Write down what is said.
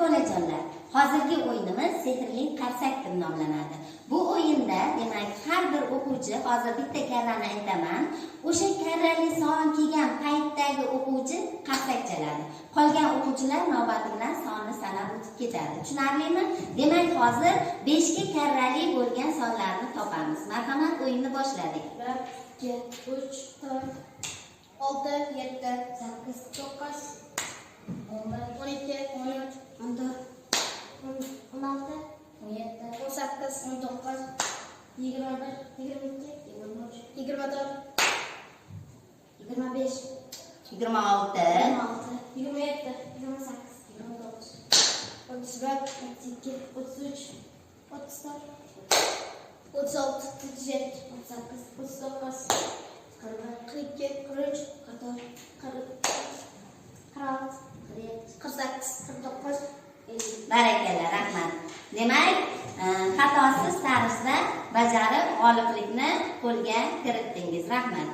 Bolajonlar, hozirgi o'yinimiz "Sehrli qarsak" deb nomlanadi. Bu o'yinda, demak, har bir o'quvchi, hozir bitta karrani aytaman, o'sha karrali son kelgan paytdagi o'quvchi qarsak chaladi. Qolgan o'quvchilar navbati bilan sonni sanab o'tib ketadi. Tushunarlimi? Demak, hozir 5 ga karrali bo'lgan sonlarni topamiz. Marhamat, o'yinni boshladik. 1, 2, 3, 4, 6, 7, 8, 9, 11, 12, 13, 14, 16, 17, 18, 19, 21, 22, 23, 24, 25, 26. 26, 27, 28, 29, 31, 32, 33, 34, 36, 37, 38, 39, 41, 42, 43, 44, 46, 47, 48, 49, 50. Barakalla, rahmat. Demak, xatosiz tarzda bajarib, g'oliblikni qo'lga kiritdingiz. Rahmat.